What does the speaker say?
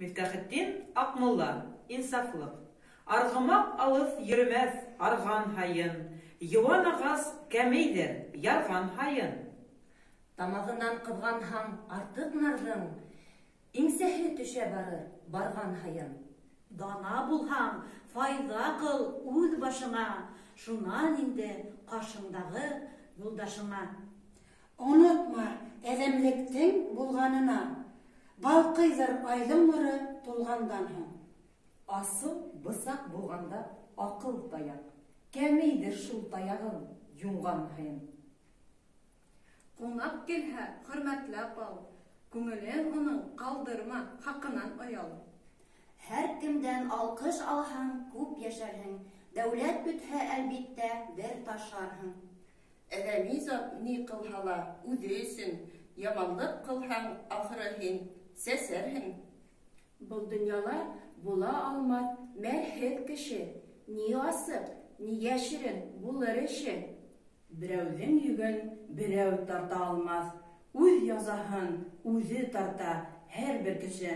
Мифтахетдин Аҡмулла. Инсафлыҡ. Арғымаҡ алыҫ йөрөмәҫ арған һайын, Йыуан ағас кәмейҙер ярған һайын. Тамағынан ҡыҙғанһаң артыҡ нарҙың, Иңсәһе төшә барыр барған һайын. Дана булһаң, файҙа ҡыл үҙ башыңа, Шунан инде ҡашыңдағы юлдашыңа. Онотма әҙәмлектең булғанына, Балҡыйҙыр айҙың нуры тулғандан һуң. Асыл бысаҡ булғанда аҡыл таяҡ, Кәмейҙер шул таяғың юнған һайын. Ҡунаҡ килһә, хөрмәтләп ал, Күңелен уның ҡалдырма, хаҡынан оял. Һәр кемдән алҡыш алһаң, күп йәшәрһең, Дәүләт бөтһә, әлбиттә, бер ташарһың. Әҙәми зат ни ҡылһа ла үҙе өсөн, Яманлыҡ ҡылһаң, ахыры һин сәсәрһең. Был донъяла була алмаҫ мәрһеҙ кеше, Ни асыҡ, ни йәшерен булыр эше. Берәүҙең йөгөн берәү тарта алмаҫ, Үҙ язаһын үҙе тарта һәр бер кеше.